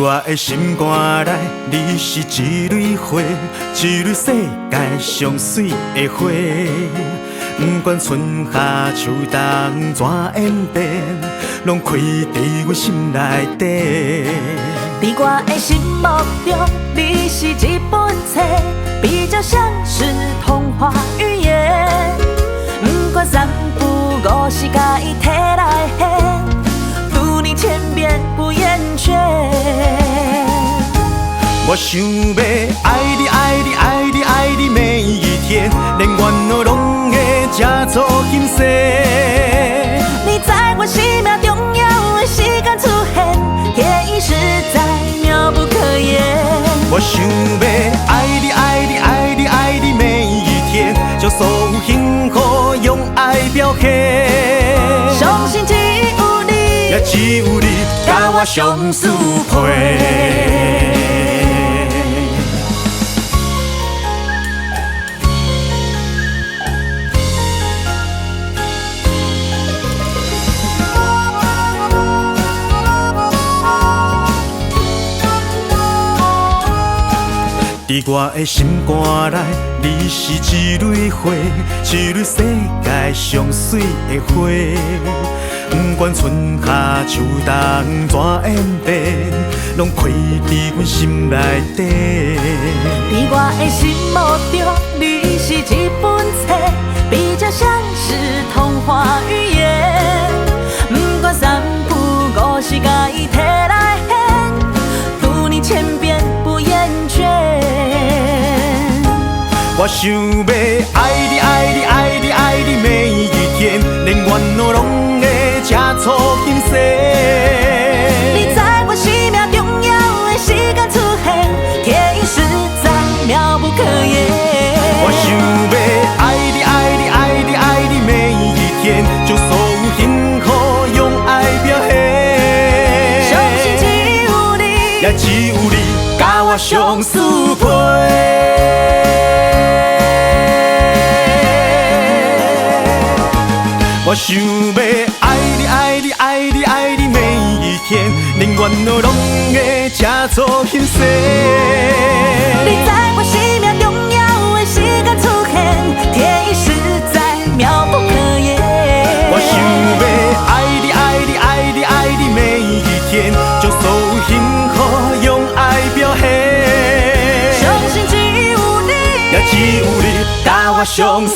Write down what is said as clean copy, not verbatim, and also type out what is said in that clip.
我的心肝內，你是一蕊花，一蕊世界上媠的花。不管春夏秋冬怎演變，攏開佇阮心內底。佇我的心目中，你是一本冊，比較像是童話寓言。不管三不五時，共伊提來獻，讀你千遍不厭倦。我想欲愛你愛你愛你愛你每一天，連煩惱攏會成做金色。你在我生命重要的時間出現，天意實在妙不可言。我想欲愛你愛你愛你愛你每一天，將所有幸福用愛表現。相信只有你，也只有你，佮我相相配。佇我的心肝內，你是一蕊花，一蕊世界上媠的花。不管春夏秋冬怎演變，攏開佇阮心內底。佇我的心目中，你是一本冊，比較像是童話寓言。不管三不五時，共伊提來獻，讀你千遍不厭倦。我想欲愛你愛你愛你愛你每一天，連煩惱攏會成做金色。你在我生命重要的時間出現，天意實在妙不可言。我想欲愛你愛你愛你愛你每一天，將所有幸福用愛表現。相信只有你，也只有你，佮我相相配。我想欲愛你愛你愛你愛你每一天，連煩惱攏會成做金色。你在我生命重要的時間出現，天意實在妙不可言。我想欲愛你愛你愛你愛你每一天，將所有幸福用愛表現。相信只有你，也只有你，佮我相相